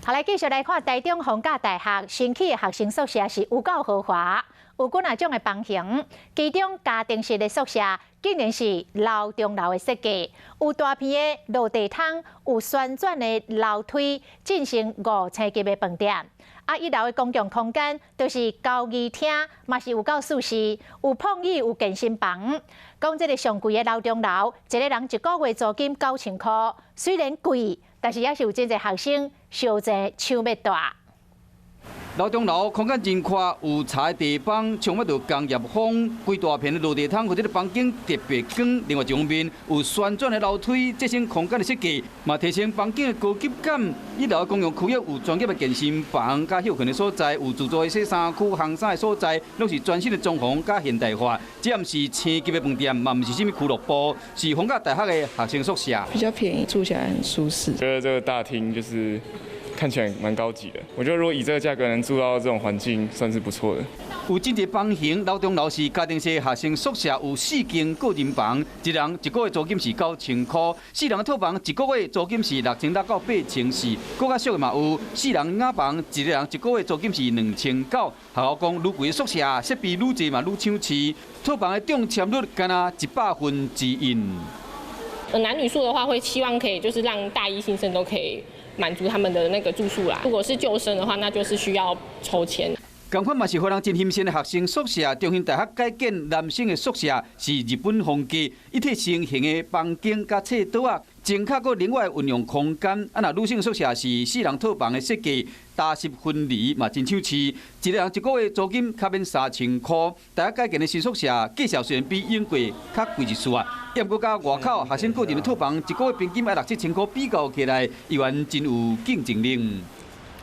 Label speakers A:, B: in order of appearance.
A: 好，來繼續來看台中逢甲大學新起的學生宿舍是有夠豪華，有幾若種的房型，其中家庭式的宿舍竟然是樓中樓的設計，有大片的落地窗，有旋轉的樓梯，進行五星級的飯店。啊，一樓的公共空間就是交誼廳，嘛是有夠舒適，有膨椅，有健身房。講這个上貴的樓中樓，一个人一个月租金9000箍，雖然貴，但是也是有真濟學生相爭搶欲蹛。
B: 樓中樓空間真寬，有茶地方，充滿著工業風，規大片的落地窗，予這个房間特別光。另外一方面，有旋轉的樓梯，節省空間的設計，嘛提升房間的高級感。一樓公共區域有專業的健身房、佮歇睏的所在，有自助的洗衫區、烘衫的所在，攏是全新的裝潢佮現代化。這毋是星級的飯店，嘛毋是啥物俱樂部，是逢甲大學的學生宿舍。
C: 比較便宜，住起來很舒適。
D: 覺得這個大廳就是看起來蠻高級的，我覺得如果以這個價格能住到這種環境，算是不錯的。
B: 有真濟房型，樓中樓是家庭式學生宿舍，有四間個人房，一人一個月租金是9000箍；四人套房一個月租金是6600到8400，閣較俗的嘛有四人雅房，一個人一個月租金是2900。學校講，愈貴的宿舍設備愈濟嘛愈搶市，套房的中籤率干焦1/100。
E: 男女宿的話，會希望可以就是讓大一新生都可以滿足他們的那個住宿啦。如果是舊生的話，那就是需要抽籤。
B: 仝款嘛是予人真欣羨的學生宿舍，中興大學改建男生的宿舍是日本風格，一體成型的房間佮廁桌仔，前較閣另外運用空間。啊，若女生宿舍是四人套房的設計，乾濕分離嘛真搶市，一個人一個月租金較免3000箍。大學改建的新宿舍價錢雖然比永貴較貴一絲仔，毋過佮外口學生個人的套房一個月平均愛六七千箍比較起來，依然真有競爭力。